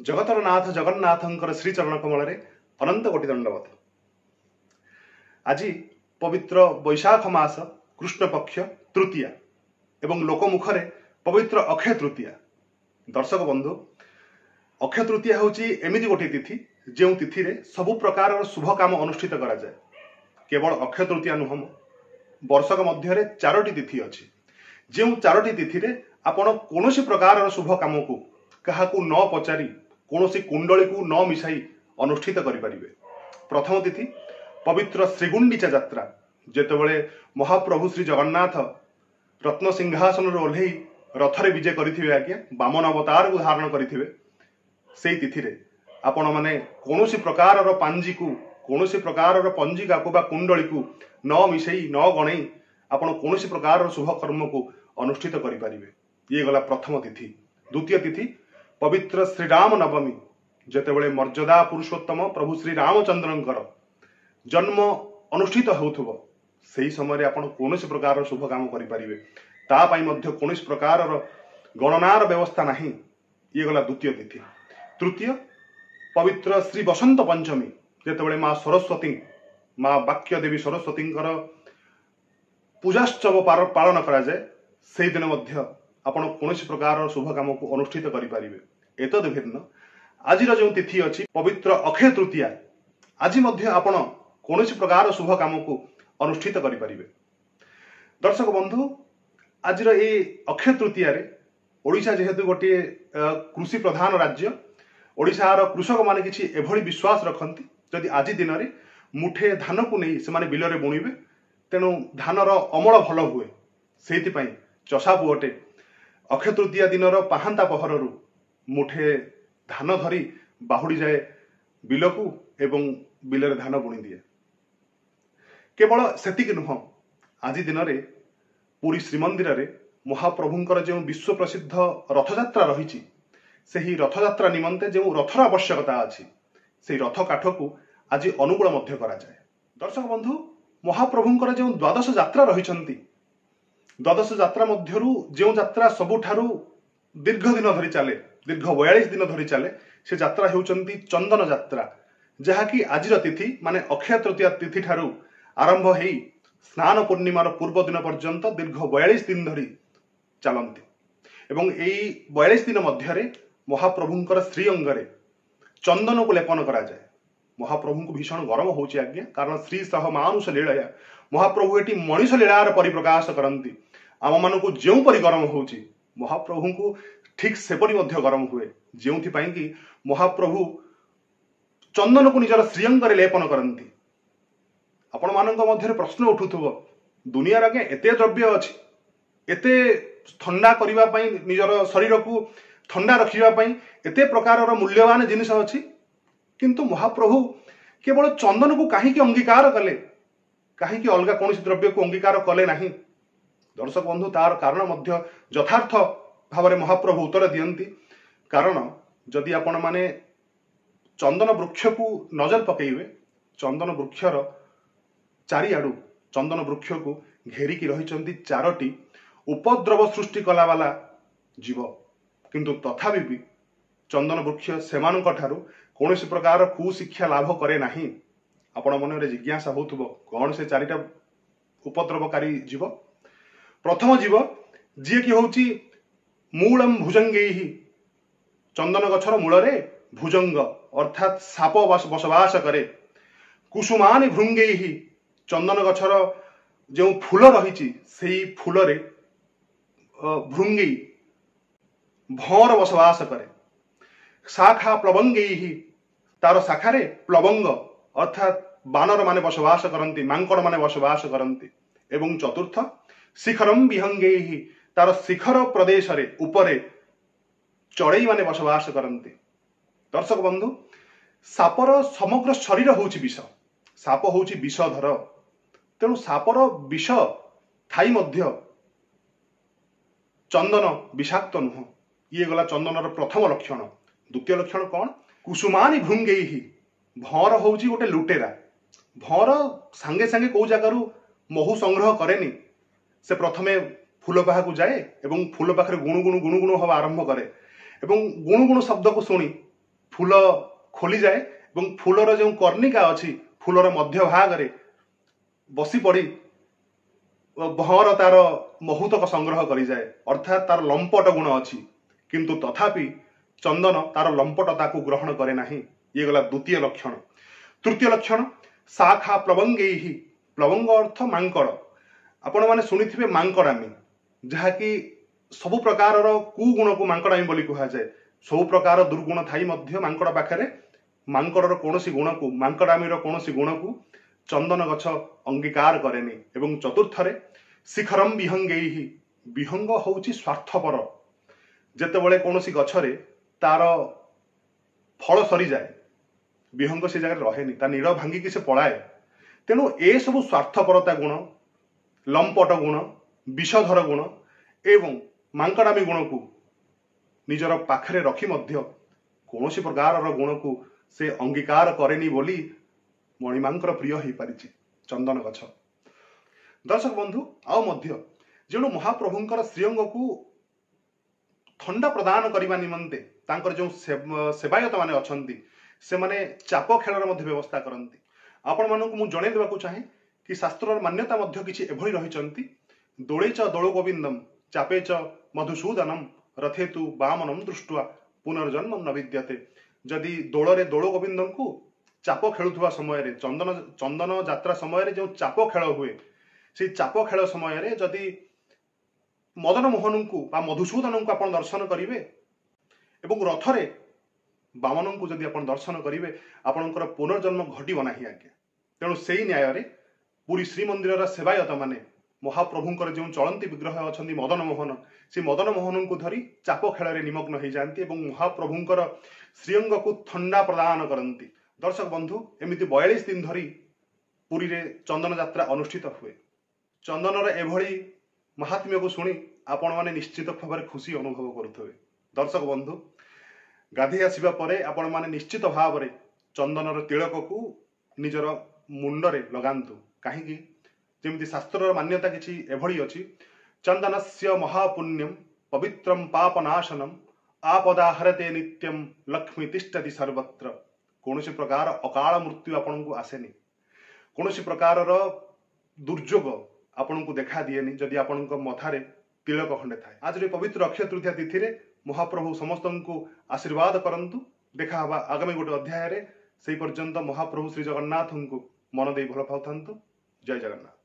ଜଗତର ନାଥ ଜଗନ୍ନାଥଙ୍କର ଶ୍ରୀଚରଣ କମଳରେ ଅନନ୍ତ କୋଟି ଦଣ୍ଡବତ। ଆଜି ପବିତ୍ର ବୈଶାଖ ମାସ କୃଷ୍ଣପକ୍ଷ ତୃତୀୟା ଏବଂ ଲୋକମୁଖରେ ପବିତ୍ର ଅକ୍ଷୟ ତୃତୀୟା। ଦର୍ଶକ ବନ୍ଧୁ, ଅକ୍ଷୟ ତୃତୀୟା ହେଉଛି ଏମିତି ଗୋଟିଏ ତିଥି ଯେଉଁ ତିଥିରେ ସବୁ ପ୍ରକାରର ଶୁଭ କାମ ଅନୁଷ୍ଠିତ କରାଯାଏ। କେବଳ ଅକ୍ଷୟ ତୃତୀୟା ନୁହଁ, ବର୍ଷକ ମଧ୍ୟରେ ଚାରୋଟି ତିଥି ଅଛି, ଯେଉଁ ଚାରୋଟି ତିଥିରେ ଆପଣ କୌଣସି ପ୍ରକାରର ଶୁଭ କାମକୁ କାହାକୁ ନ ପଚାରି, କୌଣସି କୁଣ୍ଡଳୀକୁ ନ ମିଶାଇ ଅନୁଷ୍ଠିତ କରିପାରିବେ। ପ୍ରଥମ ତିଥି ପବିତ୍ର ଶ୍ରୀଗୁଣ୍ଡିଚା ଯାତ୍ରା, ଯେତେବେଳେ ମହାପ୍ରଭୁ ଶ୍ରୀ ଜଗନ୍ନାଥ ରତ୍ନ ସିଂହାସନରୁ ଓହ୍ଲେଇ ରଥରେ ବିଜେ କରିଥିବେ, ଆଜ୍ଞା ବାମନ ଅବତାରକୁ ଧାରଣ କରିଥିବେ, ସେଇ ତିଥିରେ ଆପଣମାନେ କୌଣସି ପ୍ରକାରର ପାଞ୍ଜିକୁ, କୌଣସି ପ୍ରକାରର ପଞ୍ଜିକାକୁ ବା କୁଣ୍ଡଳୀକୁ ନ ମିଶେଇ ନ ଗଣେଇ ଆପଣ କୌଣସି ପ୍ରକାରର ଶୁଭ କର୍ମକୁ ଅନୁଷ୍ଠିତ କରିପାରିବେ। ଇଏ ଗଲା ପ୍ରଥମ ତିଥି। ଦ୍ୱିତୀୟ ତିଥି ପବିତ୍ର ଶ୍ରୀରାମ ନବମୀ, ଯେତେବେଳେ ମର୍ଯ୍ୟାଦା ପୁରୁଷୋତ୍ତମ ପ୍ରଭୁ ଶ୍ରୀରାମଚନ୍ଦ୍ରଙ୍କର ଜନ୍ମ ଅନୁଷ୍ଠିତ ହେଉଥିବ, ସେହି ସମୟରେ ଆପଣ କୌଣସି ପ୍ରକାରର ଶୁଭ କାମ କରିପାରିବେ। ତା ପାଇଁ ମଧ୍ୟ କୌଣସି ପ୍ରକାରର ଗଣନାର ବ୍ୟବସ୍ଥା ନାହିଁ। ଇଏ ଗଲା ଦ୍ୱିତୀୟ ତିଥି। ତୃତୀୟ ପବିତ୍ର ଶ୍ରୀ ବସନ୍ତ ପଞ୍ଚମୀ, ଯେତେବେଳେ ମା ସରସ୍ୱତୀ, ମା ବାକ୍ୟ ଦେବୀ ସରସ୍ୱତୀଙ୍କର ପୂଜାତ୍ସବ ପାଳନ କରାଯାଏ, ସେଇଦିନ ମଧ୍ୟ ଆପଣ କୌଣସି ପ୍ରକାରର ଶୁଭ କାମକୁ ଅନୁଷ୍ଠିତ କରିପାରିବେ। ଏତଦ୍ ଭିନ୍ନ ଆଜିର ଯେଉଁ ତିଥି ଅଛି ପବିତ୍ର ଅକ୍ଷୟ ତୃତୀୟା, ଆଜି ମଧ୍ୟ ଆପଣ କୌଣସି ପ୍ରକାର ଶୁଭ କାମକୁ ଅନୁଷ୍ଠିତ କରିପାରିବେ। ଦର୍ଶକ ବନ୍ଧୁ, ଆଜିର ଏଇ ଅକ୍ଷୟ ତୃତୀୟାରେ ଓଡ଼ିଶା ଯେହେତୁ ଗୋଟିଏ କୃଷି ପ୍ରଧାନ ରାଜ୍ୟ, ଓଡ଼ିଶାର କୃଷକମାନେ କିଛି ଏଭଳି ବିଶ୍ୱାସ ରଖନ୍ତି, ଯଦି ଆଜି ଦିନରେ ମୁଠେ ଧାନକୁ ନେଇ ସେମାନେ ବିଲରେ ବୁଣିବେ, ତେଣୁ ଧାନର ଅମଳ ଭଲ ହୁଏ। ସେଇଥିପାଇଁ ଚଷା ପୁଅଟେ ଅକ୍ଷୟ ତୃତୀୟା ଦିନର ପାହାନ୍ତା ପହରରୁ ମୁଠେ ଧାନ ଧରି ବାହୁଡ଼ି ଯାଏ ବିଲକୁ ଏବଂ ବିଲରେ ଧାନ ବୁଣିଦିଏ। କେବଳ ସେତିକି ନୁହଁ, ଆଜି ଦିନରେ ପୁରୀ ଶ୍ରୀମନ୍ଦିରରେ ମହାପ୍ରଭୁଙ୍କର ଯେଉଁ ବିଶ୍ୱ ପ୍ରସିଦ୍ଧ ରଥଯାତ୍ରା ରହିଛି, ସେହି ରଥଯାତ୍ରା ନିମନ୍ତେ ଯେଉଁ ରଥର ଆବଶ୍ୟକତା ଅଛି, ସେହି ରଥ କାଠକୁ ଆଜି ଅନୁକୂଳ ମଧ୍ୟ କରାଯାଏ। ଦର୍ଶକ ବନ୍ଧୁ, ମହାପ୍ରଭୁଙ୍କର ଯେଉଁ ଦ୍ୱାଦଶ ଯାତ୍ରା ରହିଛନ୍ତି, ଦ୍ୱାଦଶ ଯାତ୍ରା ମଧ୍ୟରୁ ଯେଉଁ ଯାତ୍ରା ସବୁଠାରୁ ଦୀର୍ଘ ଦିନ ଧରି ଚାଲେ, ଦୀର୍ଘ 42 ଦିନ ଧରି ଚାଲେ, ସେ ଯାତ୍ରା ହେଉଛନ୍ତି ଚନ୍ଦନ ଯାତ୍ରା, ଯାହାକି ଆଜିର ତିଥି ମାନେ ଅକ୍ଷୟ ତୃତୀୟା ତିଥି ଠାରୁ ଆରମ୍ଭ ହେଇ ସ୍ନାନ ପୂର୍ଣ୍ଣିମାର ପୂର୍ବ ଦିନ ପର୍ଯ୍ୟନ୍ତ ଦୀର୍ଘ 42 ଦିନ ଧରି ଚାଲନ୍ତି। ଏବଂ ଏଇ 42 ଦିନ ମଧ୍ୟରେ ମହାପ୍ରଭୁଙ୍କର ଶ୍ରୀଅଙ୍ଗରେ ଚନ୍ଦନକୁ ଲେପନ କରାଯାଏ। ମହାପ୍ରଭୁଙ୍କୁ ଭୀଷଣ ଗରମ ହେଉଛି ଆଜ୍ଞା, କାରଣ ଶ୍ରୀ ସହ ମାନୁଷ ଲୀଳୟା, ମହାପ୍ରଭୁ ଏଠି ମଣିଷ ଲୀଳାର ପରିପ୍ରକାଶ କରନ୍ତି। ଆମମାନଙ୍କୁ ଯେଉଁପରି ଗରମ ହେଉଛି, ମହାପ୍ରଭୁଙ୍କୁ ଠିକ୍ ସେପରି ମଧ୍ୟ ଗରମ ହୁଏ, ଯେଉଁଥିପାଇଁ କି ମହାପ୍ରଭୁ ଚନ୍ଦନକୁ ନିଜର ଶ୍ରୀଅଙ୍ଗରେ ଲେପନ କରନ୍ତି। ଆପଣମାନଙ୍କ ମଧ୍ୟରେ ପ୍ରଶ୍ନ ଉଠୁଥିବ, ଦୁନିଆର ଆଜ୍ଞା ଏତେ ଦ୍ରବ୍ୟ ଅଛି, ଏତେ ଥଣ୍ଡା କରିବା ପାଇଁ, ନିଜର ଶରୀରକୁ ଥଣ୍ଡା ରଖିବା ପାଇଁ ଏତେ ପ୍ରକାରର ମୂଲ୍ୟବାନ ଜିନିଷ ଅଛି, କିନ୍ତୁ ମହାପ୍ରଭୁ କେବଳ ଚନ୍ଦନକୁ କାହିଁକି ଅଙ୍ଗୀକାର କଲେ, କାହିଁକି ଅଲଗା କୌଣସି ଦ୍ରବ୍ୟକୁ ଅଙ୍ଗୀକାର କଲେ ନାହିଁ? ଦର୍ଶକ ବନ୍ଧୁ, ତାର କାରଣ ମଧ୍ୟ ଯଥାର୍ଥ ଭାବରେ ମହାପ୍ରଭୁ ଉତ୍ତର ଦିଅନ୍ତି। କାରଣ ଯଦି ଆପଣମାନେ ଚନ୍ଦନ ବୃକ୍ଷକୁ ନଜର ପକେଇବେ, ଚନ୍ଦନ ବୃକ୍ଷର ଚାରିଆଡ଼ୁ ଚନ୍ଦନ ବୃକ୍ଷକୁ ଘେରିକି ରହିଛନ୍ତି ଚାରୋଟି ଉପଦ୍ରବ ସୃଷ୍ଟି କଲାବାଲା ଜୀବ, କିନ୍ତୁ ତଥାପି ବି ଚନ୍ଦନ ବୃକ୍ଷ ସେମାନଙ୍କ ଠାରୁ କୌଣସି ପ୍ରକାର କୁଶିକ୍ଷା ଲାଭ କରେ ନାହିଁ। ଆପଣ ମନରେ ଜିଜ୍ଞାସା ହେଉଥିବ, କ'ଣ ସେ ଚାରିଟା ଉପଦ୍ରବକାରୀ ଜୀବ? ପ୍ରଥମ ଜୀବ ଯିଏକି ହେଉଛି ମୂଳମ୍ ଭୁଜଙ୍ଗେଇହି, ଚନ୍ଦନ ଗଛର ମୂଳରେ ଭୁଜଙ୍ଗ ଅର୍ଥାତ୍ ସାପ ବସବାସ କରେ। କୁସୁମାନି ଭୃଙ୍ଗେଇହି, ଚନ୍ଦନ ଗଛର ଯେଉଁ ଫୁଲ ରହିଛି ସେଇ ଫୁଲରେ ଭୃଙ୍ଗେଇ ଭଅଁର ବସବାସ କରେ। ଶାଖା ପ୍ଲବଙ୍ଗେଇହି, ତାର ଶାଖାରେ ପ୍ଲବଙ୍ଗ ଅର୍ଥାତ୍ ବାନର ମାନେ ବସବାସ କରନ୍ତି, ମାଙ୍କଡ଼ ମାନେ ବସବାସ କରନ୍ତି। ଏବଂ ଚତୁର୍ଥ ଶିଖରମ୍ ବିହଙ୍ଗେଇହି, ତାର ଶିଖର ପ୍ରଦେଶରେ ଉପରେ ଚଢ଼େଇ ମାନେ ବସବାସ କରନ୍ତି। ଦର୍ଶକ ବନ୍ଧୁ, ସାପର ସମଗ୍ର ଶରୀର ହେଉଛି ବିଷ, ସାପ ହେଉଛି ବିଷଧର। ତେଣୁ ସାପର ବିଷ ଥାଇ ମଧ୍ୟ ଚନ୍ଦନ ବିଷାକ୍ତ ନୁହଁ। ଇଏ ଗଲା ଚନ୍ଦନର ପ୍ରଥମ ଲକ୍ଷଣ। ଦ୍ୱିତୀୟ ଲକ୍ଷଣ କ'ଣ? କୁସୁମାନି ଭୃଙ୍ଗେଇହି, ଭଅଁର ହେଉଛି ଗୋଟେ ଲୁଟେରା। ଭଅଁର ସାଙ୍ଗେ ସାଙ୍ଗେ କୋଉ ଜାଗାରୁ ମହୁ ସଂଗ୍ରହ କରେନି, ସେ ପ୍ରଥମେ ଫୁଲ ପାଖକୁ ଯାଏ ଏବଂ ଫୁଲ ପାଖରେ ଗୁଣୁ ଗୁଣୁ ଗୁଣୁ ଗୁଣୁ ହେବା ଆରମ୍ଭ କରେ, ଏବଂ ଗୁଣୁ ଗୁଣୁ ଶବ୍ଦକୁ ଶୁଣି ଫୁଲ ଖୋଲିଯାଏ ଏବଂ ଫୁଲର ଯେଉଁ କର୍ଣ୍ଣିକା ଅଛି ଫୁଲର ମଧ୍ୟଭାଗରେ ବସି ପଡ଼ି ଭଅଁର ତାର ମହୁତକ ସଂଗ୍ରହ କରିଯାଏ, ଅର୍ଥାତ୍ ତାର ଲମ୍ପଟ ଗୁଣ ଅଛି, କିନ୍ତୁ ତଥାପି ଚନ୍ଦନ ତାର ଲମ୍ପଟତାକୁ ଗ୍ରହଣ କରେ ନାହିଁ। ଇଏ ଗଲା ଦ୍ୱିତୀୟ ଲକ୍ଷଣ। ତୃତୀୟ ଲକ୍ଷଣ ଶାଖା ପ୍ଲବଙ୍ଗେଇହି। ପ୍ଲବଙ୍ଗ ଅର୍ଥ ମାଙ୍କଡ଼। ଆପଣମାନେ ଶୁଣିଥିବେ ମାଙ୍କଡ଼ାମି, ଯାହାକି ସବୁ ପ୍ରକାରର କୁଗୁଣକୁ ମାଙ୍କଡ଼ାମି ବୋଲି କୁହାଯାଏ। ସବୁ ପ୍ରକାର ଦୁର୍ଗୁଣ ଥାଇ ମଧ୍ୟ ମାଙ୍କଡ଼ ପାଖରେ ମାଙ୍କଡ଼ର କୌଣସି ଗୁଣକୁ, ମାଙ୍କଡ଼ାମିର କୌଣସି ଗୁଣକୁ ଚନ୍ଦନ ଗଛ ଅଙ୍ଗୀକାର କରେନି। ଏବଂ ଚତୁର୍ଥରେ ଶିଖରମ୍ ବିହଙ୍ଗେଇହି। ବିହଙ୍ଗ ହେଉଛି ସ୍ୱାର୍ଥପର। ଯେତେବେଳେ କୌଣସି ଗଛରେ ତାର ଫଳ ସରିଯାଏ, ବିହଙ୍ଗ ସେ ଜାଗାରେ ରହେନି, ତା ନୀଡ଼ ଭାଙ୍ଗିକି ସେ ପଳାଏ। ତେଣୁ ଏସବୁ ସ୍ୱାର୍ଥପରତା ଗୁଣ, ଲମ୍ପଟ ଗୁଣ, ବିଷଧର ଗୁଣ ଏବଂ ମାଙ୍କଡ଼ାମି ଗୁଣକୁ ନିଜର ପାଖରେ ରଖି ମଧ୍ୟ କୌଣସି ପ୍ରକାରର ଗୁଣକୁ ସେ ଅଙ୍ଗୀକାର କରେନି ବୋଲି ମଣିମାଙ୍କର ପ୍ରିୟ ହେଇପାରିଛି ଚନ୍ଦନ ଗଛ। ଦର୍ଶକ ବନ୍ଧୁ, ଆଉ ମଧ୍ୟ ଯେଣୁ ମହାପ୍ରଭୁଙ୍କର ଶ୍ରୀଅଙ୍ଗକୁ ଥଣ୍ଡା ପ୍ରଦାନ କରିବା ନିମନ୍ତେ ତାଙ୍କର ଯେଉଁ ସେବାୟତମାନେ ଅଛନ୍ତି ସେମାନେ ଚାପ ଖେଳର ମଧ୍ୟ ବ୍ୟବସ୍ଥା କରନ୍ତି। ଆପଣମାନଙ୍କୁ ମୁଁ ଜଣାଇ ଦେବାକୁ ଚାହେଁ କି ଶାସ୍ତ୍ରର ମାନ୍ୟତା ମଧ୍ୟ କିଛି ଏଭଳି ରହିଛନ୍ତି, ଦୋଳେଚ ଦୋଳ ଗୋବିନ୍ଦମ ଚାପେଚ ମଧୁସୂଦନମ ରଥେତୁ ବାମନମ ଦୃଷ୍ଟ୍ୱା ପୁନର୍ଜନ୍ମ ନ ବିଦ୍ୟତେ। ଯଦି ଦୋଳରେ ଦୋଳ ଗୋବିନ୍ଦଙ୍କୁ ଚାପ ଖେଳୁଥିବା ସମୟରେ, ଚନ୍ଦନ ଯାତ୍ରା ସମୟରେ ଯେଉଁ ଚାପ ଖେଳ ହୁଏ, ସେଇ ଚାପ ଖେଳ ସମୟରେ ଯଦି ମଦନ ମୋହନଙ୍କୁ ବା ମଧୁସୂଦନଙ୍କୁ ଆପଣ ଦର୍ଶନ କରିବେ ଏବଂ ରଥରେ ବାମନଙ୍କୁ ଯଦି ଆପଣ ଦର୍ଶନ କରିବେ, ଆପଣଙ୍କର ପୁନର୍ଜନ୍ମ ଘଟିବ ନାହିଁ ଆଜ୍ଞା। ତେଣୁ ସେଇ ନ୍ୟାୟରେ ପୁରୀ ଶ୍ରୀମନ୍ଦିରର ସେବାୟତମାନେ ମହାପ୍ରଭୁଙ୍କର ଯେଉଁ ଚଳନ୍ତି ବିଗ୍ରହ ଅଛନ୍ତି ମଦନ ମୋହନ, ସେ ମଦନ ମୋହନଙ୍କୁ ଧରି ଚାପ ଖେଳରେ ନିମଗ୍ନ ହେଇଯାଆନ୍ତି ଏବଂ ମହାପ୍ରଭୁଙ୍କର ଶ୍ରୀଅଙ୍ଗକୁ ଥଣ୍ଡା ପ୍ରଦାନ କରନ୍ତି। ଦର୍ଶକ ବନ୍ଧୁ, ଏମିତି 42 ଦିନ ଧରି ପୁରୀରେ ଚନ୍ଦନ ଯାତ୍ରା ଅନୁଷ୍ଠିତ ହୁଏ। ଚନ୍ଦନର ଏଭଳି ମହାତ୍ମ୍ୟକୁ ଶୁଣି ଆପଣମାନେ ନିଶ୍ଚିତ ଭାବରେ ଖୁସି ଅନୁଭବ କରୁଥିବେ। ଦର୍ଶକ ବନ୍ଧୁ, ଗାଧେଇ ଆସିବା ପରେ ଆପଣମାନେ ନିଶ୍ଚିତ ଭାବରେ ଚନ୍ଦନର ତିଳକକୁ ନିଜର ମୁଣ୍ଡରେ ଲଗାନ୍ତୁ। କାହିଁକି? ଯେମିତି ଶାସ୍ତ୍ରର ମାନ୍ୟତା କିଛି ଏଭଳି ଅଛି, ଚନ୍ଦନସ୍ୟ ମହାପୁଣ୍ୟମ୍ ପବିତ୍ରମ୍ ପାପନାଶନମ୍ ଆପଦା ହରତେ ନିତ୍ୟମ୍ ଲକ୍ଷ୍ମୀ ତିଷ୍ଠତି ସର୍ବତ୍ର। କୌଣସି ପ୍ରକାର ଅକାଳ ମୃତ୍ୟୁ ଆପଣଙ୍କୁ ଆସେନି, କୌଣସି ପ୍ରକାରର ଦୁର୍ଯୋଗ ଆପଣଙ୍କୁ ଦେଖା ଦିଏନି ଯଦି ଆପଣଙ୍କ ମଥାରେ ତିଳକ ଖଣ୍ଡେ ଥାଏ। ଆଜିର ପବିତ୍ର ଅକ୍ଷୟ ତୃତୀୟା ତିଥିରେ ମହାପ୍ରଭୁ ସମସ୍ତଙ୍କୁ ଆଶୀର୍ବାଦ କରନ୍ତୁ। ଦେଖା ହେବା ଆଗାମୀ ଗୋଟେ ଅଧ୍ୟାୟରେ। ସେଇ ପର୍ଯ୍ୟନ୍ତ ମହାପ୍ରଭୁ ଶ୍ରୀ ଜଗନ୍ନାଥଙ୍କୁ ମନ ଦେଇ ଭଲ ପାଉଥାନ୍ତୁ। ଜୟ ଜଗନ୍ନାଥ।